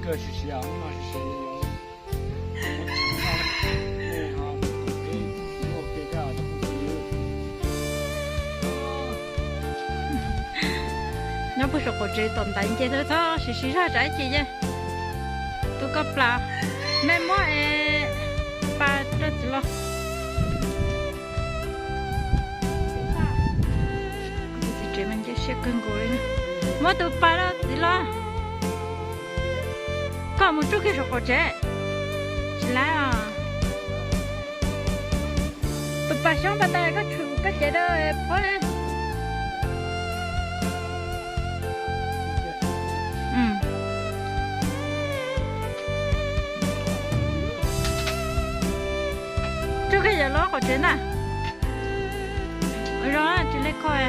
Nyob puag saum qaum tsev tom ntaiv nce txhob siv siv zog tsam ib chim ces tu koj plas. Mej muab es pas rau txiv los. Txiv tsev mas nce siab kawg nkaus li. Muab tus pas rau txiv los. Koj mus tsuj kiag saum qaum tsev. Tsis laib os. Tus pas xyoob pas tas koj tshwm koj cev rau phob na. Tsuj kiag yawm loj qaum tsev ntag. Zoo tsis li koj.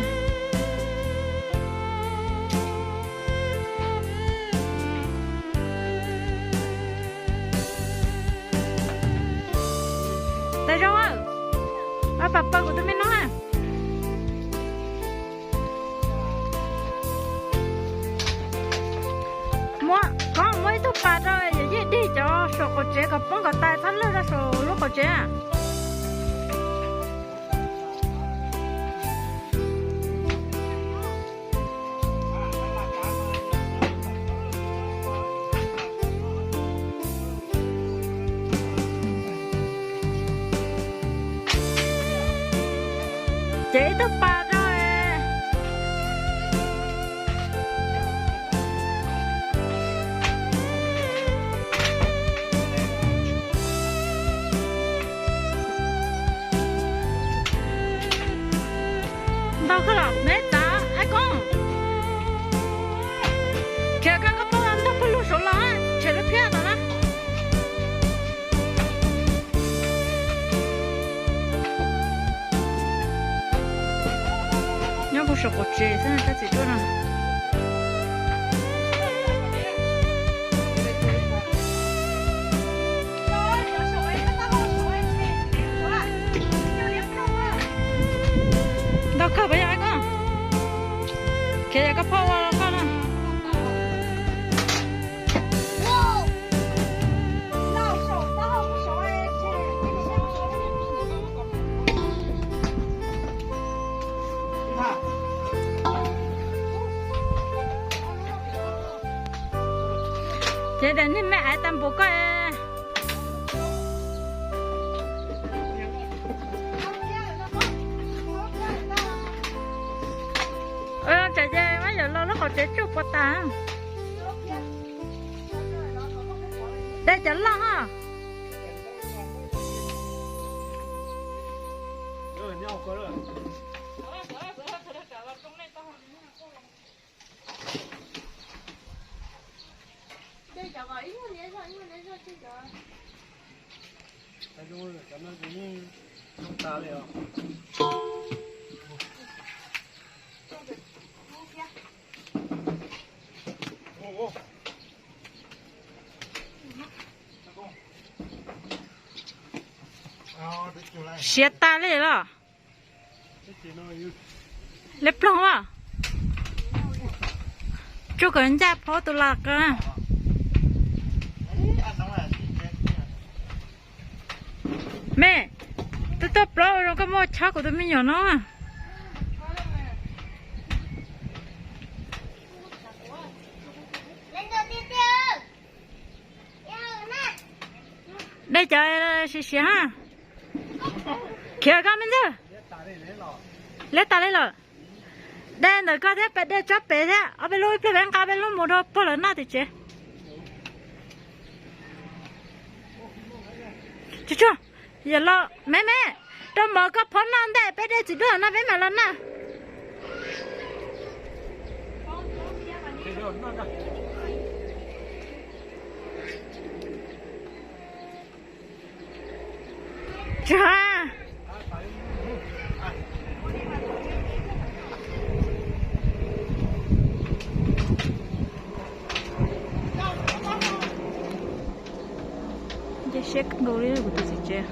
Tas zoo, a pas pab kuv tus me noob na. Muab, koj muab ib tug pas rau yawm yij dig cov saum qaum tsev kom poob kom tas txhob lawg rau saum lub qaum tsev. Ces ib tug pas rau. Ntau kawg los neb txav Aib Koob. Khiav koj koj poj ntog pawg lug saud los, tshem lub phiab tod na. Nyob kuv saum qaum tsev xwb, koj txiv tuaj no. Ntau kawg puas yog Aib Koob? Khiav yog koj poj ua koj no. Ces daim niag me aiv tag npaum koj. Tsam ces mab yawm laus lub qaum tsev tsuj puas tas. De cov loj ho. Siav tas li los. Leb ploog a. Tsuj kom ncaj phob tus las qas. Me, twb tuaj plaub zoo koj muaj chob kuv tus me nyuam no. Dej cov siav siav ha. Khiav koj me ntxawg. Liab tas li lawm. Dej ntawm koj thiab peb dej tsob pem thiab ob peb lub ib pliag peb nqa peb lub mus rau puag lawv noj tim tsev. Tsuj tsuj, yawm laus me me, rau mov koj phob noj ntej peb dej txiv duaj no peb mam los noj. Tsuj. Nce siab kawg nkaus li kuv tus txiv tsev.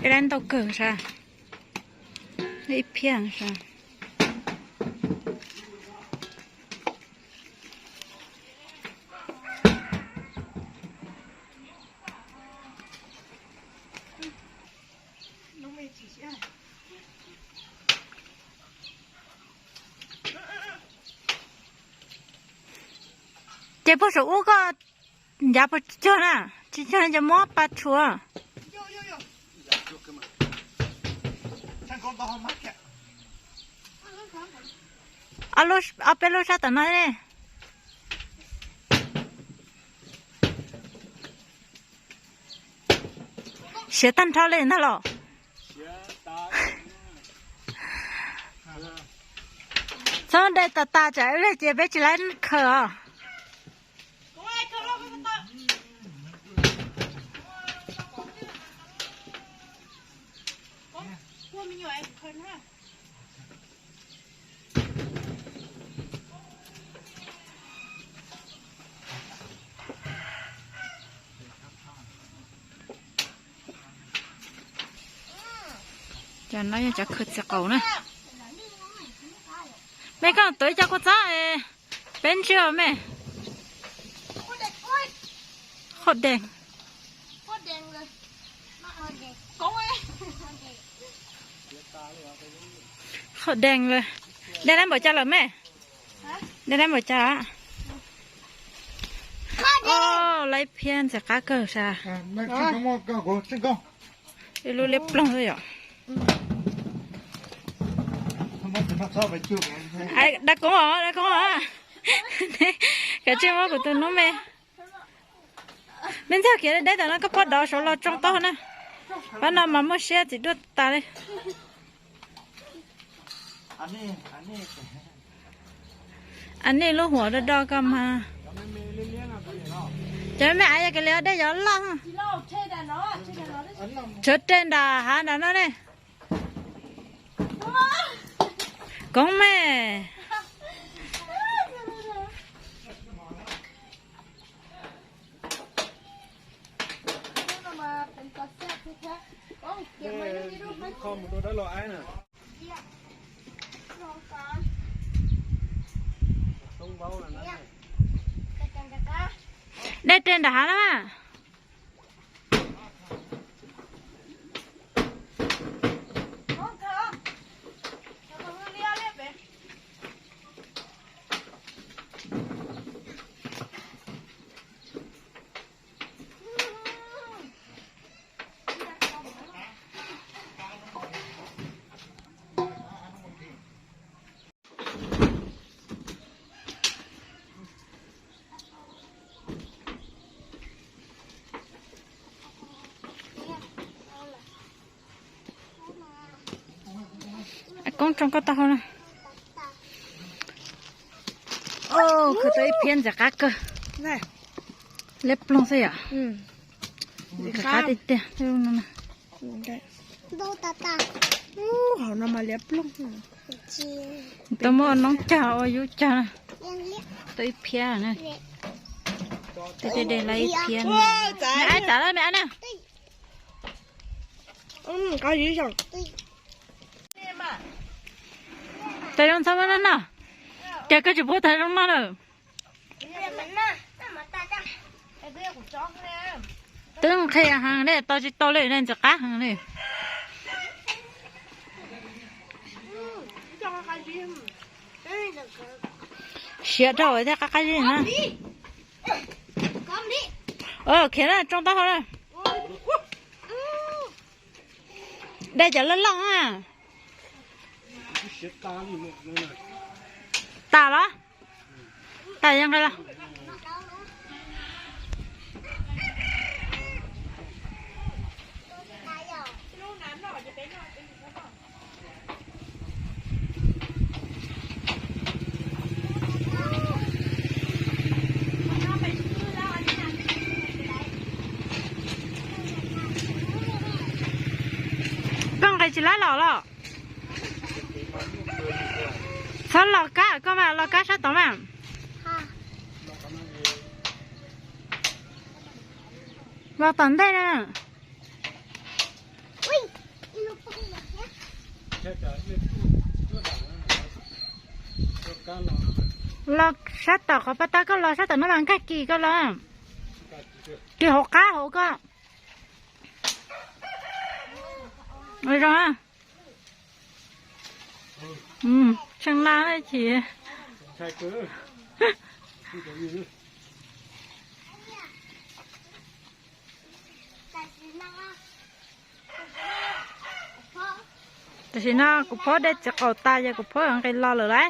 Peb lab ntau kawg sas, ib phiab sas. Ces puag saum ub koj ncav puas tsis cuag na? Tsis cuag ces muab pas tshuav. Ob peb lub sab tom no ne. Siav tag nrho li ntag los. Txhob de tas tas tsam ib pliag ces peb tsis laib khaws os. Cov no yog cov khaws txiv qaub na. Mej koj tuav ib co kua txob, peb ntsib mej. Qhov deeg. Qhov deeg lawm. Dej lab npaum cas lawm mej? Dej lab npaum cas? Lab phiab ntxim qab kawg sas. Ib lub liab ploog xwb yom. Dab koob os, dab koob os. Kav tsij muab kuv tus noob me. Mej ntxag kiag deb tam no koj pab dov saud los tsoo tau na. Pab no mas muaj siab txiv duaj tas li. Anis lub huam do do koj mas. Cov me me ais yog kev li dej yov loj. Tshuav reg nram hav nram no ne. Koob me. Dej reg nram hav na. Koob tsoo koj taub hau na. Khaws tau ib phiab ntxim qab kawg. Liab ploog xwb yom. Qab tiag tiag. Tau muab noob cog ua yub cog. Tau ib phiab na. Tej tej de lawm ib phiab. Ab, txav lawm me ab na. Tais zoo txhob muab noj no. Cas koj tsis pub tais zoo noj lawm? Twb qhia heev li, tau tsis tau li ne, ntxim qab heev li. Siav dhau thiab qab qab zib na. Khiav na, tsoo taub hau na. Dej cov loj loj na. Tas los? Tas yeej nqe los. Koj nqis tsis laib los los? Txhob los kab, koj mas los kab sab tod mas. Los tom ntej na. Los sab tom qhov pas tag koj los sab tom no mas nkag kis koj los. Kis hauv qab hauv koj. Zoo. Tsheej laj chim. Tam sim no kuv phob dej txiv qaum tas ces kuv phob nqis los lawm lauj.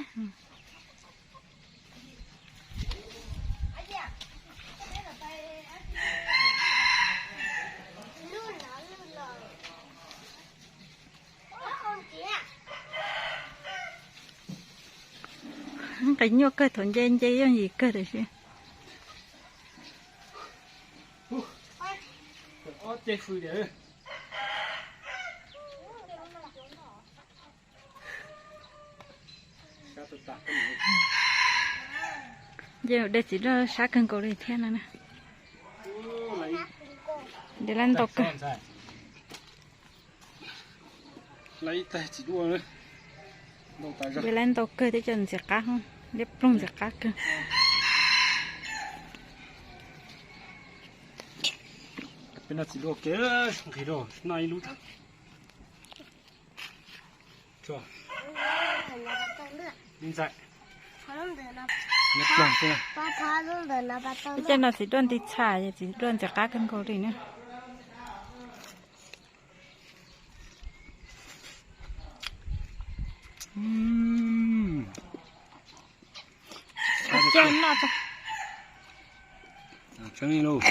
Nqis nyuaj kawg, thaum nce nce yooj yim kawg tam sis. Nce de txiv duaj sab kawg nkaus li thiab no na. De lab ntau kawg. De lab ntau kawg thiab cov ntxim qab, liab ploog ntxim qab kawg. Peb noj txiv duaj ke, nqis rau noj ib lub. Ib ntxaim. Ib ploog xwb. Peb coj no txiv duaj nti txhais, txiv duaj ntxim qab kawg nkaus li na. Tseeb lauj.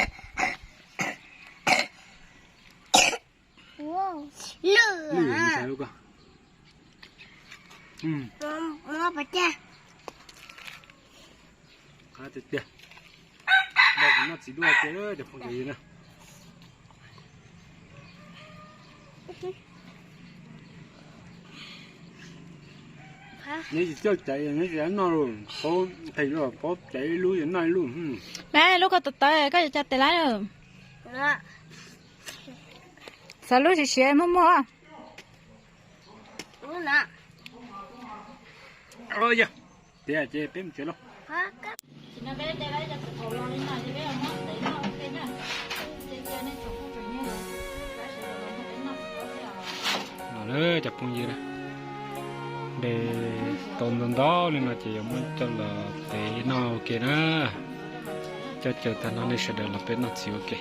Qab tiag tiag. Noj txiv duaj tiag cov phooj ywg na. Neb tsis coj caiv, neb tsis noj los paub nqis los paub caiv ib lub noj ib lub. Lub koj tawv tawv koj yuav cov tes lawm. Xav lub siav siav muag muag. Tiav ces peb mus tsev lauj. Los lawm cov phooj ywg, de tau ntau ntau li no ces yuav muab coj los tev noj ua ke na. Coj caw tag nrho nej sawv daws los peb noj txiv ua ke.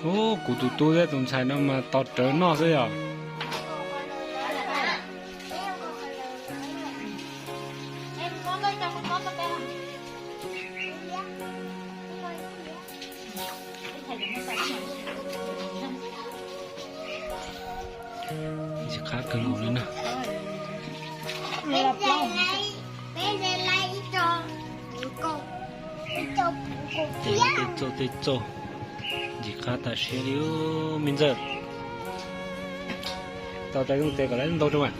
Ub, kuv tus tub thiab tus ntxhais no mas tos rawv noj xwb yom. Ntxim qab kawg nkaus li na. Tej txauj tej txauj, ntxim qab tas siab li me ntxawg. Tau tais zoo tes kom lawv ntau rau mas.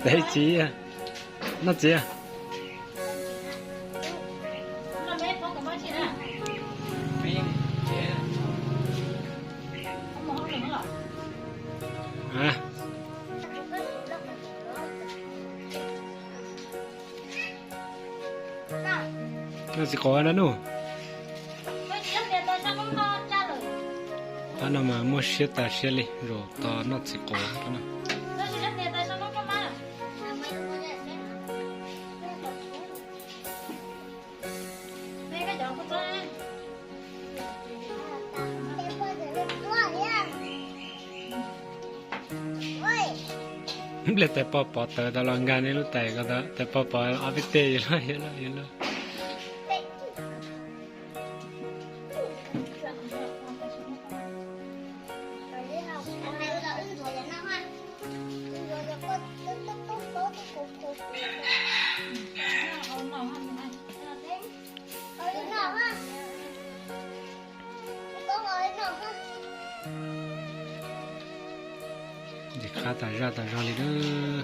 Tes txiv, noj txiv. Noj txiv qaub na nub. Qhov no mas muaj siab tas siab li, zaum tos noj txiv qaub no. Nplej tais poj pov tawv tau los nkag nej lub tais ko, tais poj pov ob peb teg yuav luag yuav luag yuav luag. Ntxim qab tas zaj tas zog li lawm.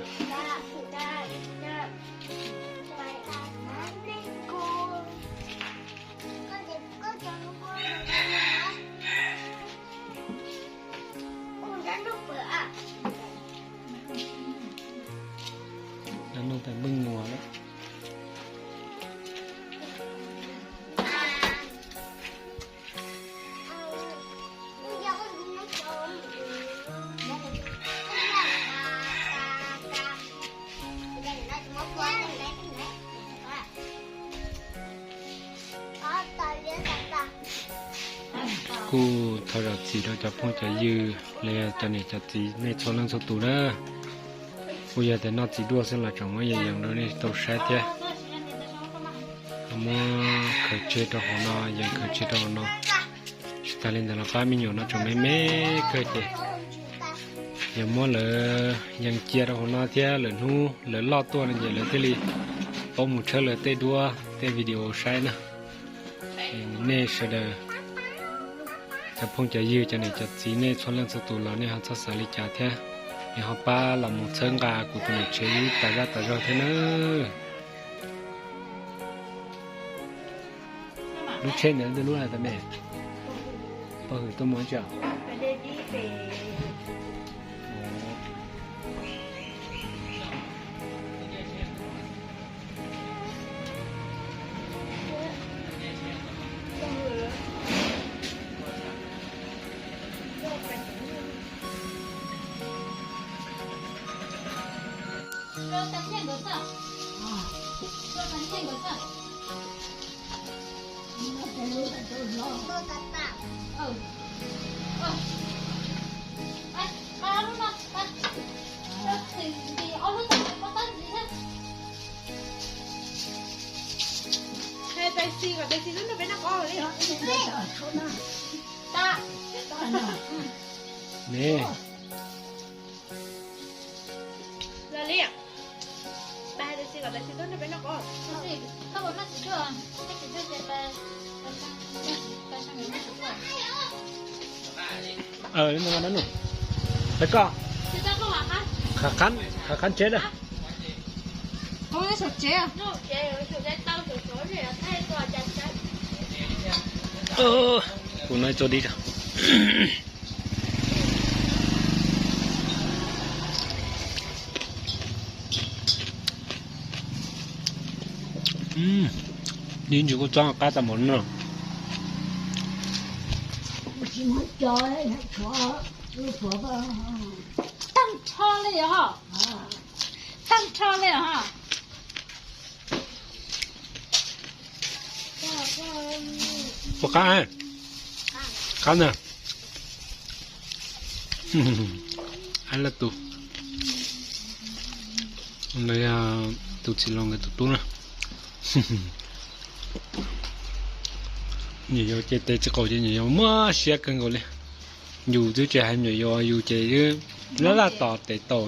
Kuj thov zam txim rau cov phooj cov ywg los yog cov niam cov txiv nej txhua leej txhua tus na. Kuj yog tias noj txiv duaj xwb los tseem muab yees yees rau nej tau saib thiab. Muab khaws tseg rau hauv no, yees khaws tseg rau hauv no. Tsis tas li ntawd los pab me nyuam no tseem me me kawg ces yog muab lawv yees cia rau hauv no thiab lawm hnub lawv loj tuaj no ces lawv thiaj li paub mus tshawb lawv tej duab tej video saib na. Nej sawv daws cov phooj cov ywg cov niam cov txiv nej txhua leej txhua tus los nej ho txhob xav li cas thiab, nej ho pab los mus txhawb nqa kuv tus niam tsev ib tas zaj tas zog thiab nawb. Lub tsheb ntawd twb lub hais tau me, pog hwm tuaj mus tsi. Koj, qhov qab tsev na. Kuv no tso dib. Ib ntsis kuj txob qab tas npaum no. Tag nrho li os, tag nrho li os. Ua qab, qab na. Ab laj tus, tus txiv laus nkawd tus tub na. Nyuam yaus ces tes tsis qaum ces nyuam yaus muaj siab kawg nkaus li. Yus twb tsis hais nyuam yaus, yus ces laj laj tos tes tau.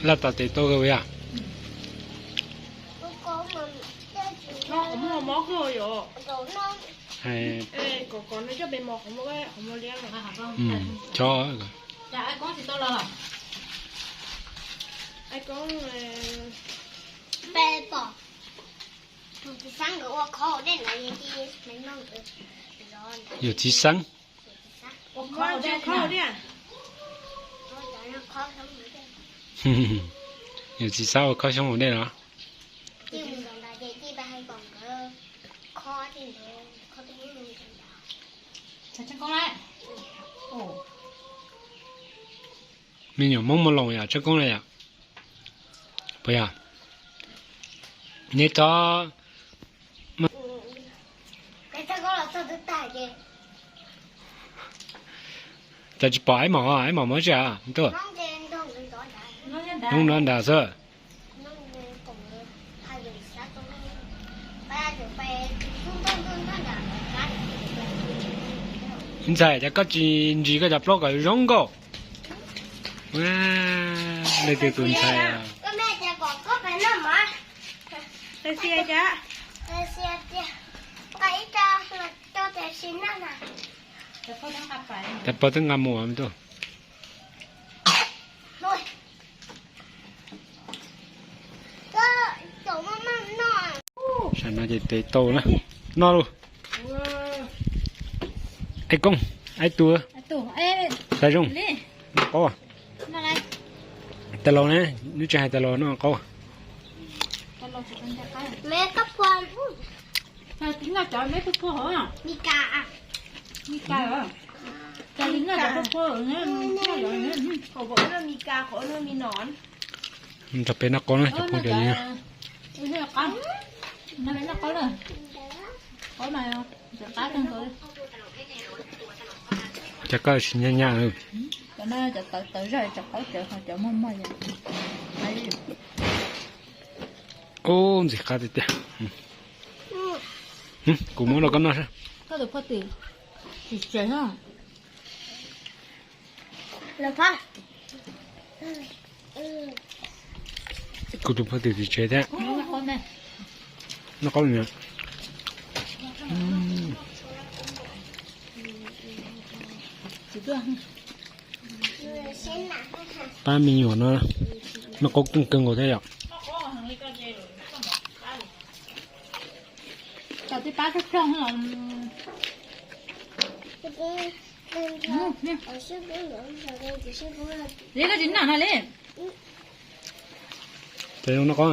Laj tos tes tau yom. Chob. Yawm txiv Xeeb. Yawm txiv Xeeb ua khob xyoob haus dej los? Me nyuam Hmoob Moos Loos yom, tshawb koob na yom. Puas yog? Neb txhob, cas tsis pom Aib Mom, Aib Mom mob tsi a? Tuaj, hnub no nrad xwb. Ntxhais, cas koj tsis ntsis koj cov plaub kom zoo nkauj? Leej twg tus ntxhais? Cov pog twb nqa mus tuaj. Sam no ces tes tau na. Noj lauj. Aib Koob, Ib tug, xav zoo, noj qaub. Tais laus ne, nws tsis hais tais laus noj qaub. Nrog peb noj qaub na cov phooj ywg. Cov koj tsis nyaj nyaj. Ub, ntxim qab tiag tiag. Kuv muab rau koj noj saib. Kuv tus phauj twm tim tsev thiab. Noj qaub. Pab me nyuam no noj qaub keej kawg nkaus thiab yom. Li koj tsis noj no li. Ces zoo no qo.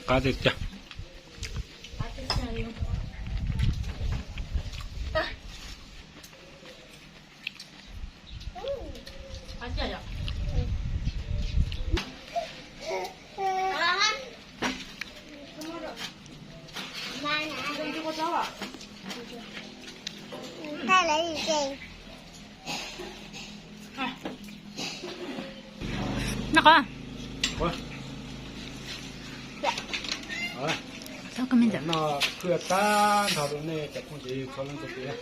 Qab tiag tiag. Noj qab. Noj qab tag nrho rau nej cov phooj ywg txhua leej txhua tus.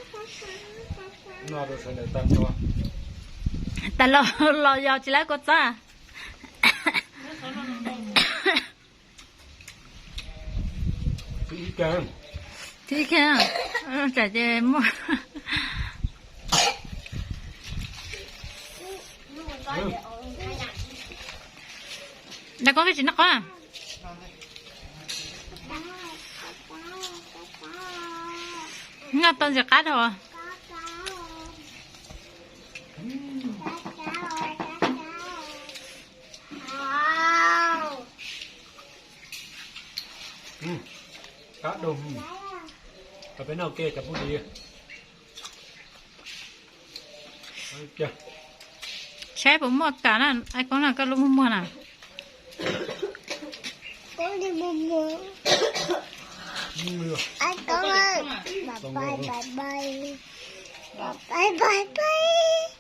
Noj rau sawv daws tag nrho. Tas los los yog tsis lawv kua txob. Thib ib, tsam ces muaj. Dag koj koj tsis noj qab. Noj tau ntxim qab dhau. Qab dhau. Peb noj ke cov phooj ywg. Saib puas muaj kam na, Ai Koob na, koj lub muag muag na. Ai Koob, bye bye, bye bye, bye bye.